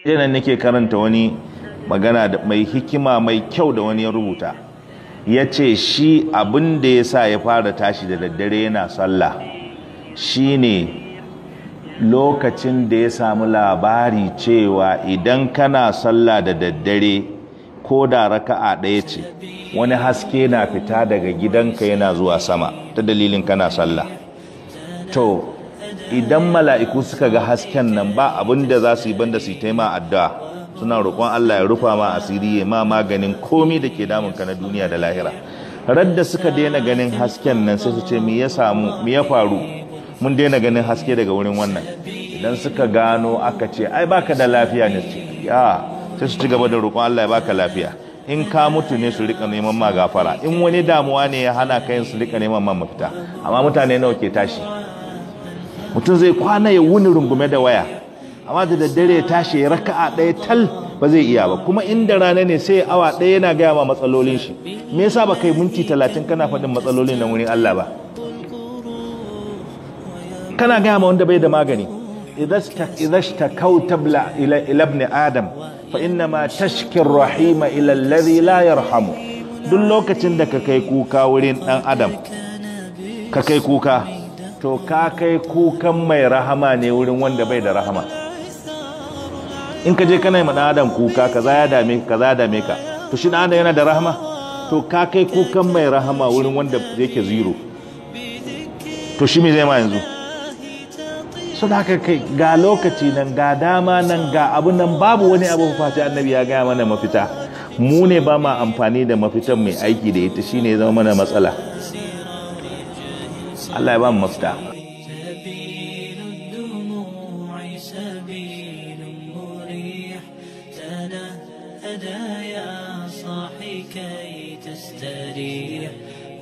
Yanan nake karanta wani magana da mai hikima mai kyau da wani ya rubuta. Ya ce shi abin da ya sa ya fara tashi da daddare yana sallah shine lokacin da ya samu labari cewa idan kana sallah da daddare ko da raka'a ɗaya ce, wani haske na fita daga gidanka yana zuwa sama ta dalilin kana sallah. To idan mala'iku suka ga hasken nan, ba abin da za su yi banda su yi taima addu'a, suna roƙon Allah ya rufa ma asiri, ya ma maganin komi da ke damun ka na duniya da lahira. Radda suka daina ganin hasken nan, sai su ce, "Me ya samu? Me ya faru? Mun daina ganin haske daga wurin wannan." Idan suka gano, aka ce, "Ai baka da lafiya ne," ce ya sai su ci gaba da roƙon Allah ya baka lafiya. In ka mutu ne, su rika neman ma gafara. In wani damuwa ne ya hana ka yin, su rika neman ma mafita. Amma mutane nawa ke tashi? Mutum zai kwana ya wuni rungume da waya, amma da daddare ya tashi ya raka'a ɗaya tal ba zai iya ba. Kuma inda rana ne, sai awa ɗaya yana gaya ma matsalolin shi. Me yasa ba kai minti 30 kana faɗin matsalolin nan wurin Allah ba? Kana gaya ma wanda bai da magani. Idza ishtakauta ila ibn adam, fa innama tashki rahima ila alladhi la yarhamu. Duk lokacin da ka kai kuka wurin dan adam, ka kai kuka, to ka kai kukan mai rahama ne wurin wanda bai da rahama. In ka je kana yi ma dan adam kuka, kaza ya dame ka, kaza ya dame ka, to shi dan adam yana da rahama? To ka kai kukan mai rahama wurin wanda yake zero, to shi me zai ma yanzu? So da haka kai, ga lokaci nan, ga dama nan, ga abu nan, babu wani abu face Annabi ya gaya mana mafita. Mu ne ba ma amfani da mafitan mai aiki da ita, shine ya zama mana matsala. Allah ya ba mu mafita. سبيل الدموع سبيل مريح، تنهدى يا صاحي كي تستريح.